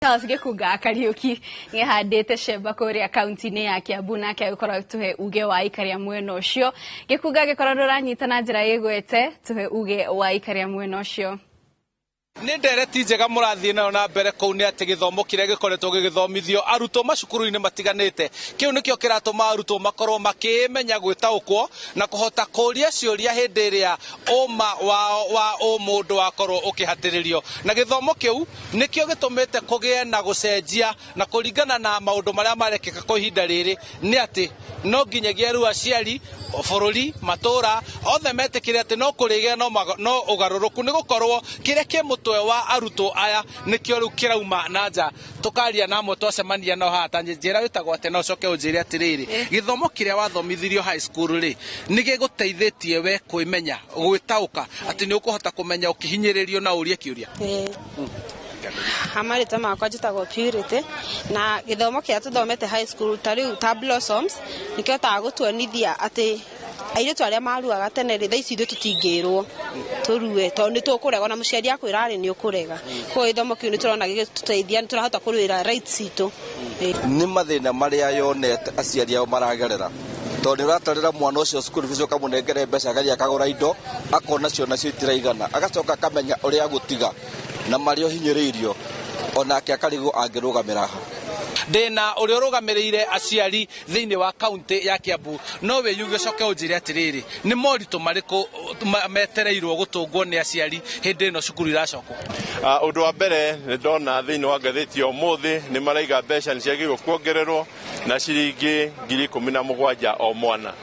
Charles Gĩkunga Kariũki nĩahandĩte cemba kũrĩa kaunti-inĩ ya Kiambu, nake agĩkorwo agĩtũhe uge wa aikaria mwena ũcio. Gĩkunga, angĩkorwo ndũranyita na njĩra ĩgwete, tũhe uge wa aikaria mwena ũcio. Nĩ ndereti njega mũrathiĩ nayo na mbere kũu nĩ atĩ gĩthomo kĩrĩa gĩkoretwo gĩgĩthomithio arutwo macukuru-inĩ matiganĩte, kĩu nĩkĩo kĩratũma arutwo makorwo makĩmenya gwĩtaũkwo na kũhota kũria ciũria hĩndĩ ĩrĩa ũma wao wa ũmũndũ wakorwo ũkĩhatĩrĩrio. Na gĩthomo kĩu nĩkĩo gĩtũmĩte kũgĩe na gũcenjia, na kũringana na maũndũ marĩa marekĩka kwa ihinda rĩrĩ nĩ atĩ no nginyagia rĩu aciari, bũrũri, matũra othe metĩkĩre atĩ no kũrĩgĩa no ũgarũrũku, nĩ gũkorwo kĩrĩa kĩ mũtwe wa arutwo aya nĩkĩo rĩu kĩrauma na nja. Tũkaria na amwe twacemania nao haha. Ta njĩra wĩtagwo atĩa, na ũcoke ũnjĩre atĩrĩrĩ, gĩthomo kĩrĩa wathomithirio high school rĩ, nĩ gĩgũteithĩtie we kwĩmenya, gwĩtaũka atĩ nĩ ũkũhota kũmenya ũkĩhinyĩrĩrio na ũrie kĩũria? Ha marĩtwa makwa njĩtagwo Purity, na gĩthomo kĩrĩa tũthomete high school ta rĩu ta Blossoms nĩkĩhotaga gũtuonithia atĩ airĩtu arĩa maruaga tene rĩ, thaa ici ithuĩ tũtingĩrwo tũrue tondũ nĩ tũkũrega, ona mũciari akwĩra rĩ, nĩ ũkũrega. Koguo gĩthomo kĩu nĩ tũrona gĩgĩtũteithia, nĩ tũrahota kũrũĩra rights citũ. Nĩ mathĩna marĩa yonete aciari ao maragerera, tondũ nĩ ũratarĩra mwana ũcio school fees, ũkamũnengere mbeca agathiĩ akagũra indo, akona cio nacio itiraigana, agacoka akamenya ũrĩa agũtiga na marĩa ũhinyĩrĩirio, onake akarigwo angĩrũgamĩra ha. Ndĩna ũrĩa ũrũgamĩrĩire aciari thĩinĩ wa kaunti ya Kiambu. No wĩyuge, ũcoke ũnjĩre atĩrĩrĩ, nĩ moritũ marĩkũ metereirwo gũtũngwo nĩ aciari hĩndĩ ĩno cukuru iracokwo? Ũndũ wa mbere, nĩ ndona thĩinĩ wa ngathĩti ya ũmũthĩ nĩ maraiga mbeca nĩ ciagĩrĩirwo kuongererwo na ciringi 17,000 o mwana,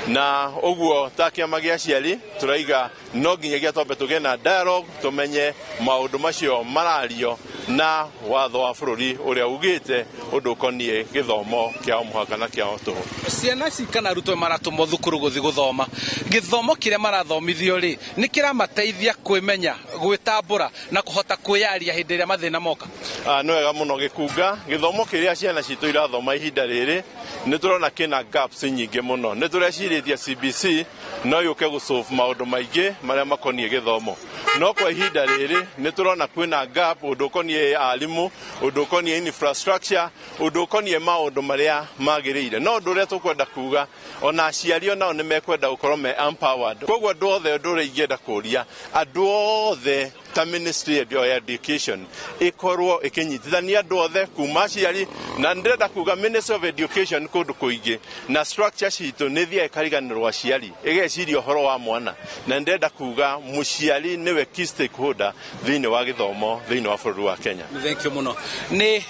na ũguo ta kĩama gĩa aciari tũraiga no nginyagia twambe tũgĩe na dialogue, tũmenye maũndũ macio marario na watho wa bũrũri ũrĩa ugĩte ũndũ ũkoniĩ gĩthomo kĩa o mũhaka na kĩa o tũhũ. Ciana ici kana arutwo maratũmwo thukuru gũthiĩ gũthoma, gĩthomo kĩrĩa marathomithio rĩ, nĩ kĩramateithia kwĩmenya, gwĩtambũra na kũhota kwĩyaria hĩndĩ ĩrĩa mathĩna moka? Nĩ wega mũno, Gĩkunga. Gĩthomo kĩrĩa ciana citũ irathoma ihinda rĩrĩ nĩ tũrona kĩna gaps nyingĩ mũno. Nĩ tũrecirĩtie CBC no yũke gũsolve maũndũ maingĩ marĩa makoniĩ gĩthomo, no kwa ihinda rĩrĩ nĩ tũrona kwĩna gap ũndũ ũkoniĩ arimũ, ũndũ ũkoniĩ infrastructure, ũndũ ũkoniĩ maũndũ marĩa magĩrĩire. No ũndũ ũrĩa tũkwenda kuga, ona aciari onao nĩ mekwenda gũkorwo me empowered. Koguo andũ othe, ũndũ ũrĩa ingĩenda kũria andũ othe, ta Ministry ya Education ĩkorwo ĩkĩnyitithania andũ othe kuma aciari, na ndĩrenda kuga Ministry of Education kũndũ kũingĩ na structure citũ nĩ thiaga ĩkariganĩrwo aciari, ĩgeciria ũhoro wa mwana, na ndĩrenda kuga mũciari nĩwe key stakeholder thĩinĩ wa gĩthomo thĩinĩ wa bũrũri wa Kenya. Thank you mũno. Nĩ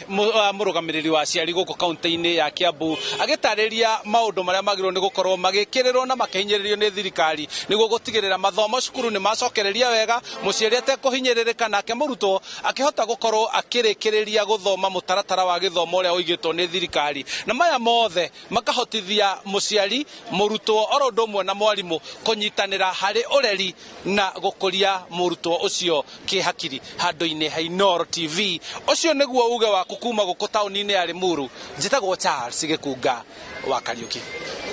mũrũgamĩrĩri wa aciari gũkũ kaunti-inĩ ya Kiambu agĩtarĩria maũndũ marĩa magĩrĩirwo nĩ gũkorwo magĩkĩrĩrwo na makĩhinyĩrĩrio nĩ thirikari nĩguo gũtigĩrĩra mathomo cukuru nĩ macokereria wega, mũciari atekũhinyĩrĩrĩka, nake mũrutwo akĩhota gũkorwo akĩrĩkĩrĩria gũthoma mũtaratara wa gĩthomo ũrĩa ũigĩtwo nĩ thirikari, na maya mothe makahotithia mũciari, mũrutwo oro ũndũ ũmwe na mwarimũ kũnyitanĩra harĩ ũreri na gũkũria mũrutwo ũcio kĩhakiri. Handũ-inĩ ha Inooro TV, ũcio nĩguo uge waku kuma gũkũ taũni-inĩ ya Limuru. Njĩtagwo Charles Gĩkunga wa Kariũki.